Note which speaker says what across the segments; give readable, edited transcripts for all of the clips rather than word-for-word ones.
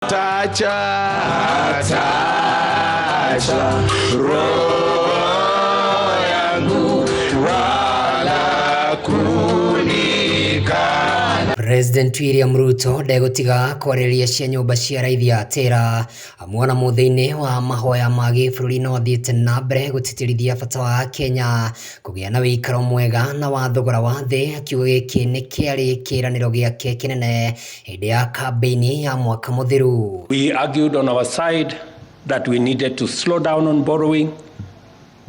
Speaker 1: Tacha, tacha, roho yangu wala kunikana.
Speaker 2: President William Ruto ndegũtiga kwarĩrĩria cia nyũmba cia raithi a Tera amuona mũthĩ-inĩ wa mahoya ma gĩbũrũri no athiĩte na mbere gũtĩtĩrithia bata wa Kenya kũgĩa na wĩikaro mwega na wa thogora wa thĩ, akiuga gĩkĩ nĩ kĩarĩ kĩĩranĩro gĩake kĩnene hĩndĩ ya kambĩini ya mwaka mũthiru.
Speaker 3: We argued on our side that we needed to slow down on borrowing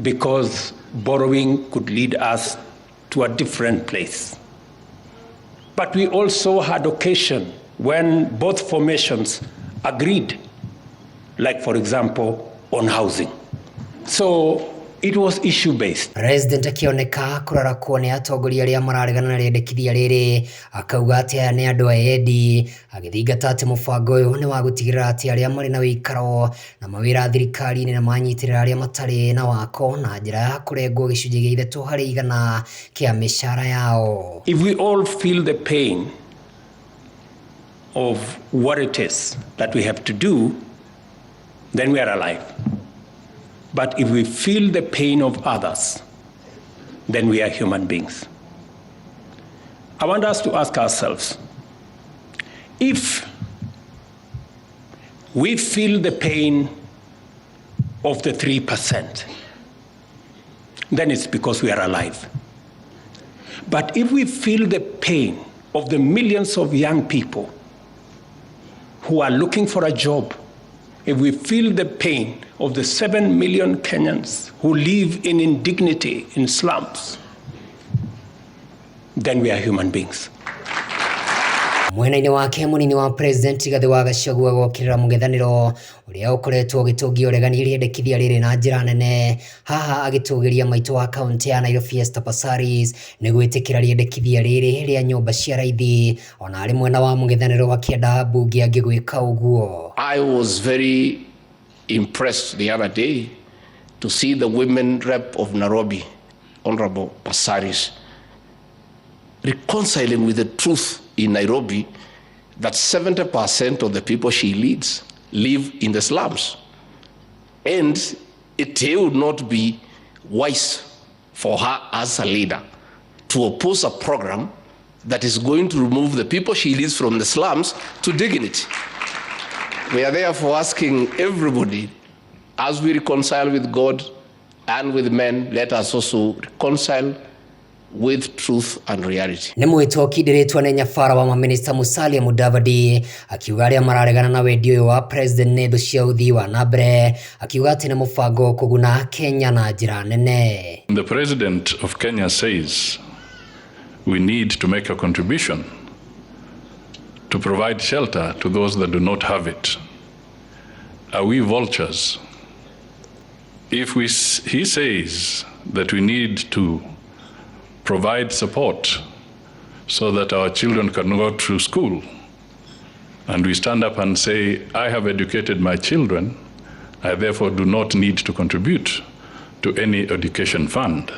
Speaker 3: because borrowing could lead us to a different place. But we also had occasion when both formations agreed, like for example, on housing. So it was issue based.
Speaker 2: President akĩoneka kũrarakwo nĩ atongoria arĩa mararegana na rĩendekithia rĩrĩ, akauga atĩ aya nĩ andũ eyendi, agĩthingata atĩ mũbango ũyũ nĩ wa gũtigĩrĩra atĩ arĩa marĩ na wĩikaro na mawĩra thirikari-inĩ na manyitĩrĩra arĩa matarĩ na wako na njĩra ya kũrengwo gĩcunjĩ gĩa 3% kĩa mĩcara yao.
Speaker 3: If we all feel the pain of what it is that we have to do, then we are alive. But if we feel the pain of others, then we are human beings. I want us to ask ourselves, if we feel the pain of the 3%, then it's because we are alive. But if we feel the pain of the millions of young people who are looking for a job, if we feel the pain of the 7 million Kenyans who live in indignity in slums, then we are human beings.
Speaker 2: Mwena-inĩ wake mũnini wa President Rigathĩ wa Gachagua gokĩrĩra mũng'ethanĩro ũrĩa ũkoretwo ũgĩtũngia ũregani rĩendekithia rĩrĩ na njĩra nene, haha agĩtũgĩria maitũ wa kaunti ya Nairobi Esther Passaris nĩ gwĩtĩkĩra rĩendekithia rĩrĩ rĩa nyũmba cia raithi, ona arĩ mwena wa mũng'ethanĩro akĩenda ambunge angĩ gwĩka ũguo.
Speaker 4: I was very impressed the other day to see the women rep of Nairobi, Honorable Passaris, reconciling with the truth in Nairobi that 70% of the people she leads live in the slums. And it would not be wise for her as a leader to oppose a program that is going to remove the people she leads from the slums to dignity. We are therefore asking everybody, as we reconcile with God and with men, let us also reconcile with truth and reality.
Speaker 2: Nĩ mwĩto ũkindĩrĩtwo nĩ nyabara wa maminista Musalia Mudavadi akiuga arĩa mararegana na wendi ũyũ wa president nĩ thũ cia ũthii wa na mbere, akiuga atĩ nĩ mũbango kũguna Kenya na njĩra nene.
Speaker 5: The president of Kenya says we need to make a contribution to provide shelter to those that do not have it. Are we vultures? If he says that we need to provide support so that our children can go to school, and we stand up and say, "I have educated my children, I therefore do not need to contribute to any education fund."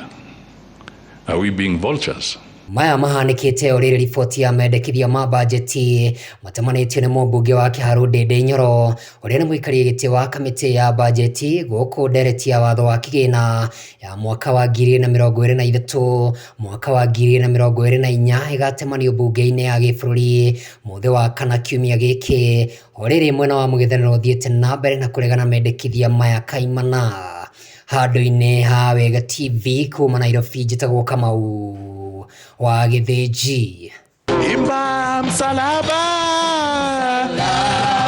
Speaker 5: Are we being vultures?
Speaker 2: Maya mahanĩkĩte o rĩrĩ riboti ya mendekithia ma bajeti matemanĩtio nĩ mũmbunge wa Kiharu Ndindi Nyoro ũrĩa nĩ mũikaria gĩtĩ wa kamĩtĩ ya bajeti gũkũ ndereti ya watho wa kĩgĩna ya mwaka wa 2023 mwaka wa 2024 ĩgatemanio mbunge-inĩ ya gĩbũrũri mũthĩ wa kana kiumia gĩkĩ, o rĩrĩ mwena wa mũng'ethanĩro ũthiĩte na mbere na kũregana mendekithia maya kaimana. Handũ-inĩ ha Wega TV kuma Nairobi, njĩtagwo Kamau wa Gĩthĩnji.
Speaker 1: Imba msalaba.